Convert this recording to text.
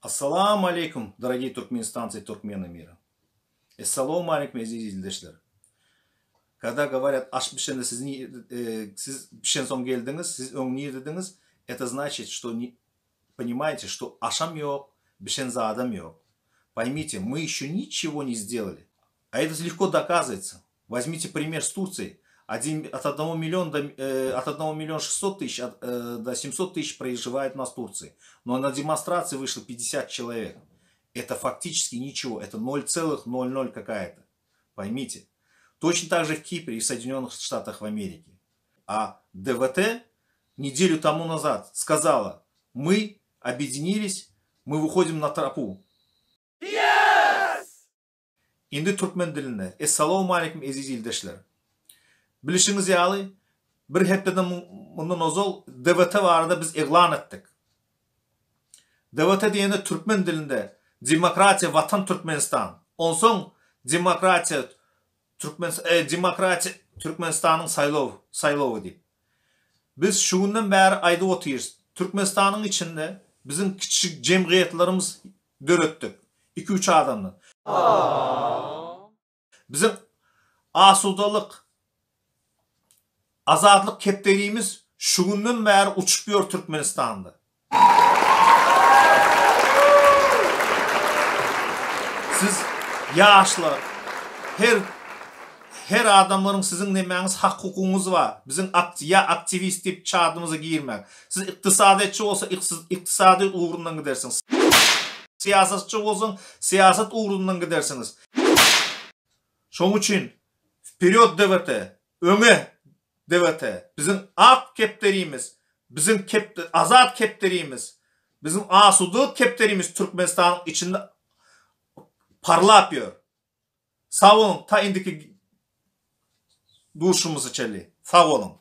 Assalamu aleýkum, dorogiý türkmenistancy i türkmeny mira. Essalawmaleýkum eziz ildeşler. Kada govorýat aş bişende siz siz bişensoň geldiňiz, siz öň nirdediňiz, eto znaçit şto ponimaýte şto aşam ýok, bişen zadam ýok. Poýmite, my ýeşe niçego ne sdelali. A eto lehko dokazywaýtsa. Wozmite primer s Tursiýi. Odin ot odnogo million do ot odnogo million şestsot tysyç do semsot tysyç prožiwaýet u nas Tursiýi. No na demonstrasiýa wyşlo 50 çelowek. Eto faktiçeski niçego, eto nol tselych nol nol kakaýa-to. Poýmite. Toçno tak že w Kipre i w Soýedinýonnych Ştatach w Ameriki. A DWT nedelýu tomu nazad skazala, my obýedinilis, my wyhodim na tropu. Indi türkmen dilinde. Essalawmaleýkim eziz ildeşler. Bilişiňiz ýaly, bir hepdeden mundan ozal DWT barada biz yglan etdik. DWT diýende türkmen dilinde Demokratiýa Watan Türkmenistan. Onsoň Demokratiýa Türkmen Demokratiýa Türkmenistanyň saýlaw saýlawy diýip. Biz şu günden bäri aýdyp otyrys. Türkmenistanyň içinde biziň kiçijik jemgyýetlerimiz döretdik. Iki-üç adamdan. Biziň asudalyk, azatlyk kepderimiz şu günden bäri uçup ýör Türkmenistanda. Siz ýaşlar, her her adamlaryň siziň nemäňiz hak hukugyňyz bar. Biziň ýa aktiwist diýip çadymyza girmäň. Siz ykdysadyýetçi bolsa ykdysady ugrundan gidersiňiz. Syýasatçy bolsaň syýasat ugrundan gidersiňiz. Şoň üçin wperýod DWT, öňe DWT, biziň ak kepderimiz, biziň azat kepderimiz, biziň asudalyk kepderimiz Türkmenistanyň içinde parlap ýör. Sag boluň, ta indiki duşumyza çenli. Sag boluň.